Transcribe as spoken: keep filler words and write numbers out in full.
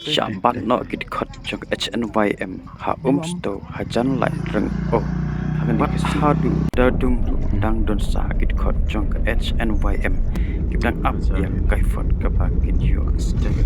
Shah bat noh ki dkhot jong ka H N Y M ha Umsning ha jan lai reng o. Hangne haduh da dum ruh dang don sa ki dkhot jong ka H N Y M ki dang ap ïa ka kaifot kaba kin ïoh sdang.